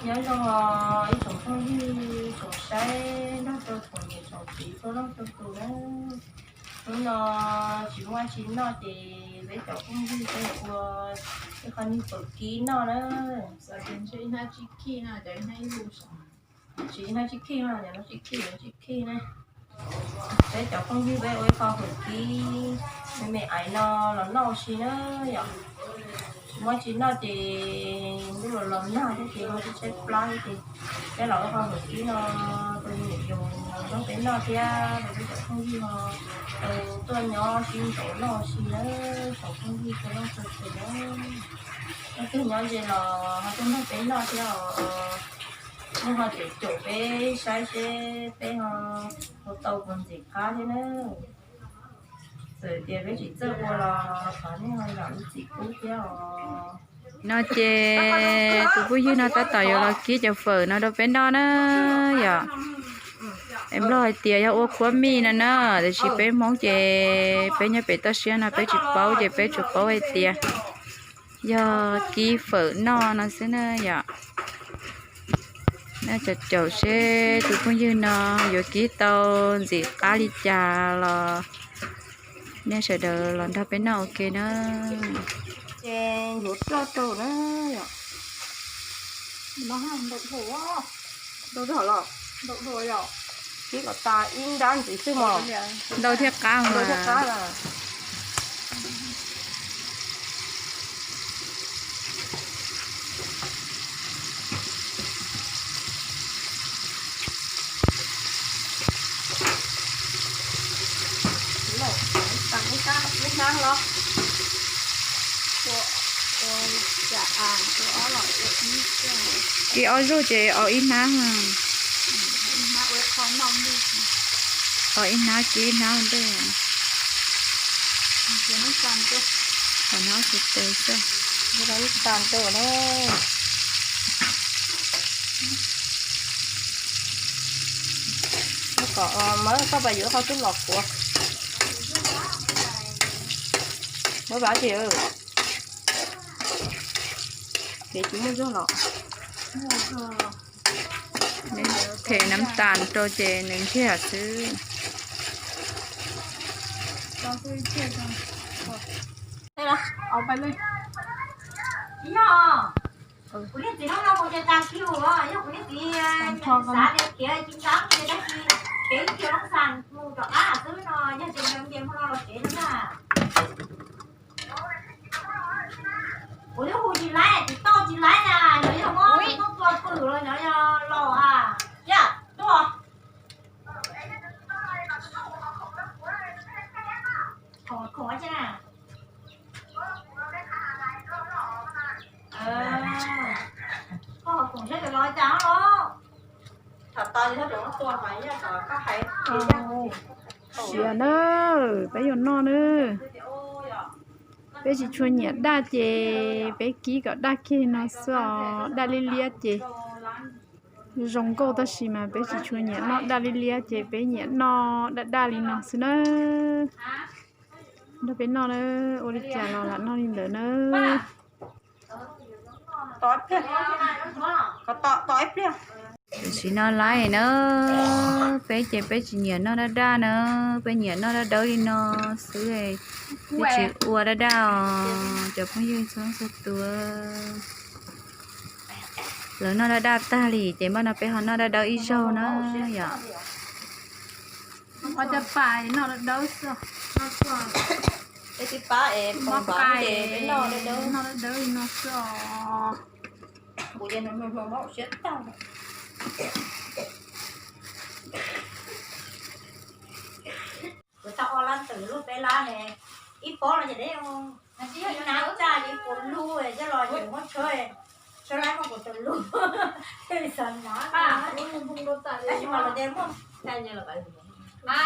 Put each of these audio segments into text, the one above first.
Nyob zoo os ib tsoom phooj ywg tsoom saib nrog rau tsoom niam tsoom txiv txhua leej txhua tus na. Hnub no tsis muaj tsis noj ces peb cov phooj ywg peb ua ib qho nyuag fawm kib noj na. Tsis hnab tsib khij no, tsis hnab tsib khij na. Peb cov phooj ywg peb ua ib qho fawm kib me me aiv no los noj ua si na yom. Tsis muaj tsis noj ces ntuj los los nag thiab ces ho tshaib tshaib plab thiab ces peb los ua qho fawm kib no rau niam yus nrog peb noj thiab rau peb cov phooj ywg ho tau tuaj nyob sib ntaus noj ua si na. Tsoom phooj ywg txhua leej txhua tus na, leej twg nyob ze los ho tuaj nrog peb noj thiab os. Nws ho caum caum peb saib seb peb ho ua tau puas ntxim qab thiab na. Txawm tias peb tsis txawj ua los thov nej ho zam lub txim pub thiab os. No ces tus phooj ywg no tab tom yuav los kib cov fawm no rau peb noj na yom. Es Nplog hais tias yog ua khuab mij no na, tiam sis peb Hmoob ces peb nyob pem toj siab no peb tsis paub ces peb tsuas paub hais tias yog kib fawm noj no xwb na yom. Nej caum caum seb tus phooj ywg no yuav kib tau ntxim qab li cas los nej sawv daws los nrog peb noj ua ke na. Ces yuav roj rau na. Ntau dhau los, ntau dhau los, kib kom tas ib nrab ntxiv xwb mog. Ntau thiaj qab mas. Kib ob zaug ces ua ib hnab. Ua ib hnab kib ib hnab ntej. Qhov no tes xwb. Ib tas ntej na. Kom mawb koj pais yuav qhov twb los kuav. Mawb pab tsis, kev tsis muaj zog los. Them nab tas rau ces nws ntsiag xwb. Kuv niag txiv no mus ces tag kis, yog kuv niag txiv xav tias khiav tsis txav ces tag kis khiav ib kiag loob xas mus rov qab xwb no, yog tsis nco nce hmo no los tsev no na. Kuv twb hu tsis laib, tsis tau tsis laib na, yog yog muab tub tua pwm los yog laus a, yaj tuaj. Khoom khoom tsi na. Koj khoom seb los cas los. Siav na, peb yuav noj na. Peb tsis tshua nyiam daj ces peb kib kom daj kiag no xwb os, daj liab liab ces zoo nkauj tab sis mas peb tsis tshua nyiam noj daj liab liab ces peb nyiam noj daj daj li no xwb na. Nrog peb noj na, ua li cas los lam noj li ntawd na. Tam sim no laib na, peb ces peb tsis nyiam noj daj daj na, peb nyiam noj dawb dawb li no xwb, peb tsis ua daj daj os cov phooj ywg txhua txhua tus. Lawv noj daj daj tag li ces npaj no peb ho noj daj dawb ib zaug na yom. Peb tib pab es pom npav ces peb noj dawb dawb li no xwb os. Kuv ces hluas hluas hluas mob siab tag. Kuv tau ob lab ntawm lub peb lab ne, ib pob no ces deb, ib nab tsaj ces ib puas lub, coj los ces muab tshawb, tshawb laib muab kuv tus lub, thiaj li xav nab. Tab sis mas los ces muaj,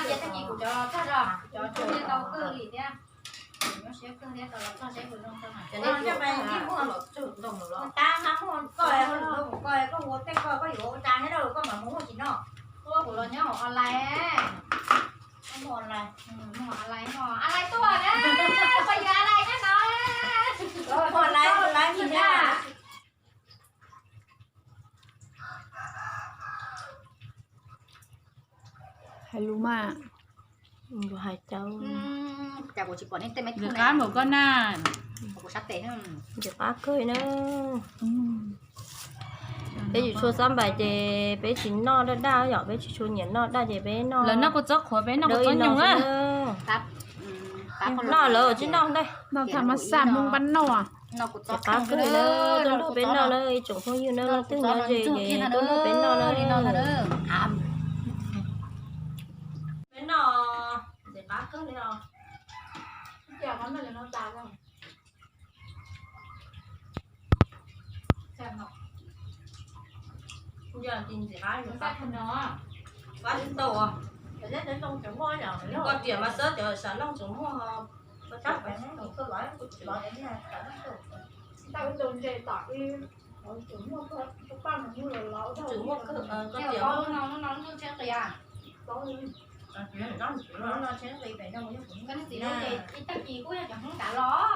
ces tag kis kuv cov tag zog, kuv cov tshawb thiaj tau kawg li thiab. Kuv nyuaj siab kawg thiab tau los txog seb puas zoo tau mas. Cov nej coj pais muag los tsum ntoo los tab hab muag koj, koj ua tej koj, koj yuav ua cas thiab lauj, koj mam mus muag tsis noj. Kuv los nyob hauv online. Online, online tuaj na, pais yog online nyob no. Online, online na. Hais lus mas. Kuv hais cau. Cas kuv tsis pom nej tej me ntxim qab npaum koj na. Kuv sab tes. Ntxim qab kawg na. Peb tsis tshua xab npais ces peb tsis noj daj daj yom, peb tsis tshua nyiam noj daj ces peb noj. Lawv noj kua txob qhuav, peb noj kua txob nyoos na. Noj lawv tsis noj ntej. Noj tham mas xaj Hmoob pab noj. Ntxim qab kawg na, tuaj nrog peb noj na ib tsoom phooj ywg na, leej twg nyob ze ces tuaj nrog peb noj na. Peb noj ntxim qab kawg li os. Yog tis ntxim qab, qab tsis tau. Koj tiam mas xwb cov sam looj tseem muaj. Tseem muaj kawg, koj tiam. Ib tag kis kuj yog cov Hmoob tav los.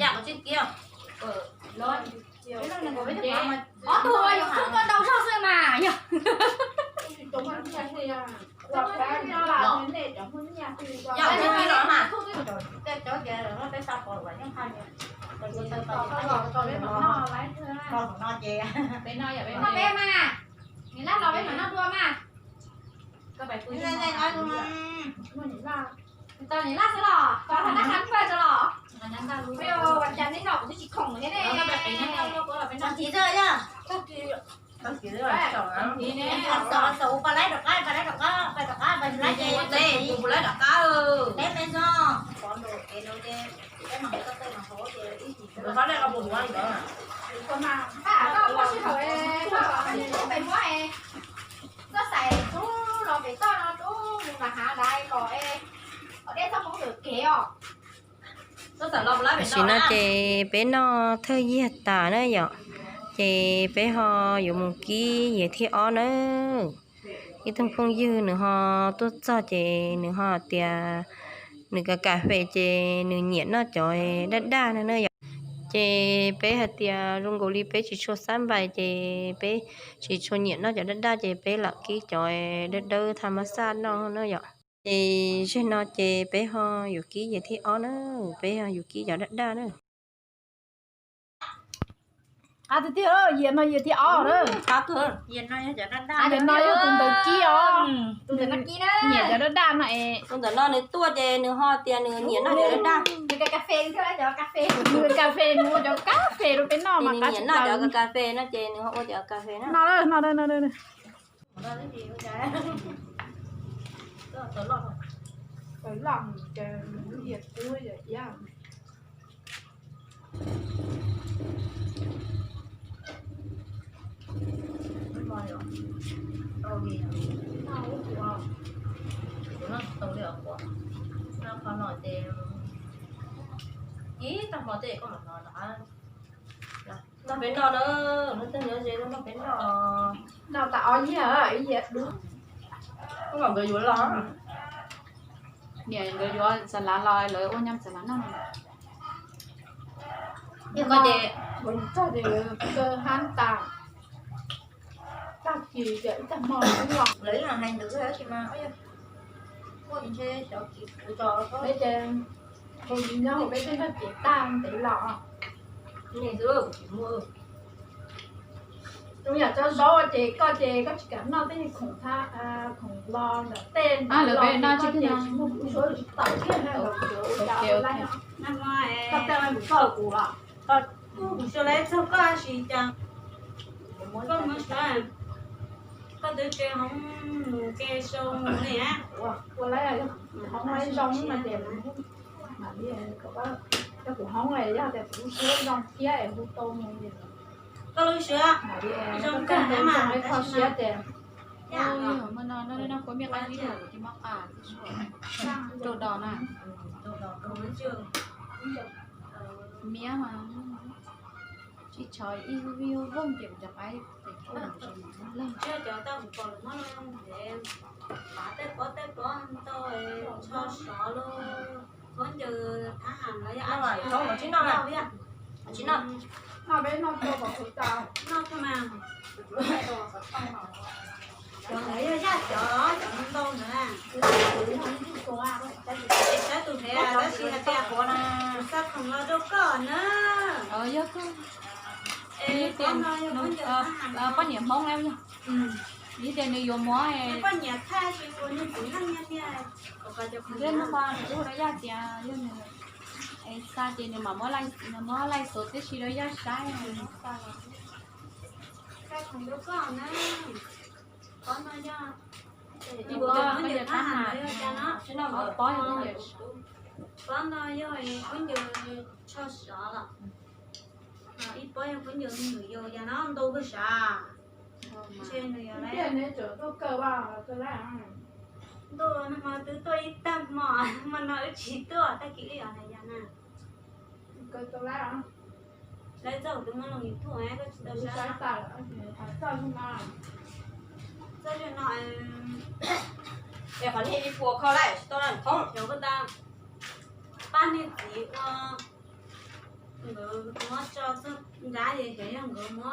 Yam qhov tseem kiag. Ob tug yus khwb koj ntau zog xwb mas yog. Yog qhov tseem kiag los mas. Tej cov ces peb xa pom ua yeej hais. Peb mas, nws laj los peb mam noj dua mas. Tau niam laj xwb los, tau hais nab khab paj rau los. Ua cas nej noj kuv twb tsis khoom thiab ne. Tag kis, tag kis, tag kis, pais laib rov qab, pais laib rov qab, pais rov qab, pais laib ces, pais laib rov qab. Peb peb zog, pov nrog kev no ces, peb mam, peb mam hauv ces ib chim. Koj pom sij hawm es, koj pais muab es, koj xaiv rub los pem toj no rub mus nram hav laiv los es, kom dej txhob poob ntawm kev os. Tam sim no ces peb noj thawj yiag tas na yom, ces peb ho yuav mus kib yias thib ob na. Ib tug phooj ywg nws ho tuaj txog ces nws ho tias nws kav kas fes ces nws nyiam noj cov daj daj no na yom. Ces peb hais tias zoo nkaus li peb tsis tshua xab npais ces peb tsis tshua nyiam noj cov daj daj ces peb lam kib cov dawb dawb tham mas xaj noj na yom. Ces zaum no ces peb ho yuav kib yias thib ob na, peb ho yuav kib cov daj daj na. Qab tiag tiag, yias no yias thib ob na. Qab tiag, yias no yog tus ntawd kib os. Tus ntawd nyiam cov daj daj no es. Tus ntawd no nws tuaj ces nws ho tias nws nyiam noj cov daj daj. Nws kas fes, nws ua cov kas fes rau peb noj mas nws nyiam noj cov kas fes no ces nws ho ua cov kas fes no. Ib tag hmo tej koj mam hnov. Nrog peb noj na, leej twg nyob ze nrog peb noj. Noj tas ob yias, ib yias dub. Koj kom nkawd yuav los. Niam nkawd yuav xas lav los lawv ua nyam xas lav noj. Koj ces, koj ces kawg hab tas. Tag kis ces ib tag hmo los lawv ib yam hais ntawd xwb tab sis mas kuj ntshe cov kiv kuv tso peb ces, kuv nyob hauv peb tej noj ces tag ntev los. Zoo yam cov zaub ces koj ces koj tsis kam noj tej khoom, khoom lo ntawm tej lawv peb noj tsis tau, tsis muaj kuv suab tsis tau thiab na, ua cas ua lawm. Koj tej kuv los, koj kuv suab lawm txog koj sis cas. Koj mus sawv, koj twb tsev hoob mus ke sau mus li a. Ua lawm, hoob zoo no ces mam li, cov kuv hoob yog tias kuv lub siab zoo thiab es hu tau mus. Koj lub siab zoo kawg mas kho siab ces. Mus no no no kuv me qab ib tug kuv tsis muab qa rau dos na. Miab mas tsis tshov ib vij vooj ces kuv cov qaib ces kuj leeg. Tej pob tej pob ntau, tsho sov los, khaub ncaws thab ham los yog ab tsi no, tsis noj. Noj mas. Cov ntawd yog yaj cov, cov ntau ntawd na. Saib tus pem tab sis hais tias kuv xa khoom los rau koj na. Yog koj, es pob no yog khaub ncaws thab ham, poj niam Hmoob na yog. Vim tias nws yuav muab, poj niam thaij tsis ua niag txiv neej niag niag, nws hu rau yaj tias yog nws, es xa ces nws mam muab laij xov tib si rau yaj saib. Xa khoom rau koj na. Pob no yog, khaub ncaws thab ham, pob no yog khaub ncaws tsho sov los, ib pob yog khaub ncaws me nyuam yaus, yam no ntau kawg sav. Ntshe nws yuav, ntuj no mas twb tuaj ib tag hmo, hmo no wb tsis tuaj, tag kis wb yuav hais yam na. Lawv txog tus muaj loo YouTube koj tsis tau saib. Txoj no, es qhov niag ib puas kho laij tsis tau na thoob, yog koj tau pab niag txiv ua, nkawd muab tso txog nrab es xyov yog nkawd muab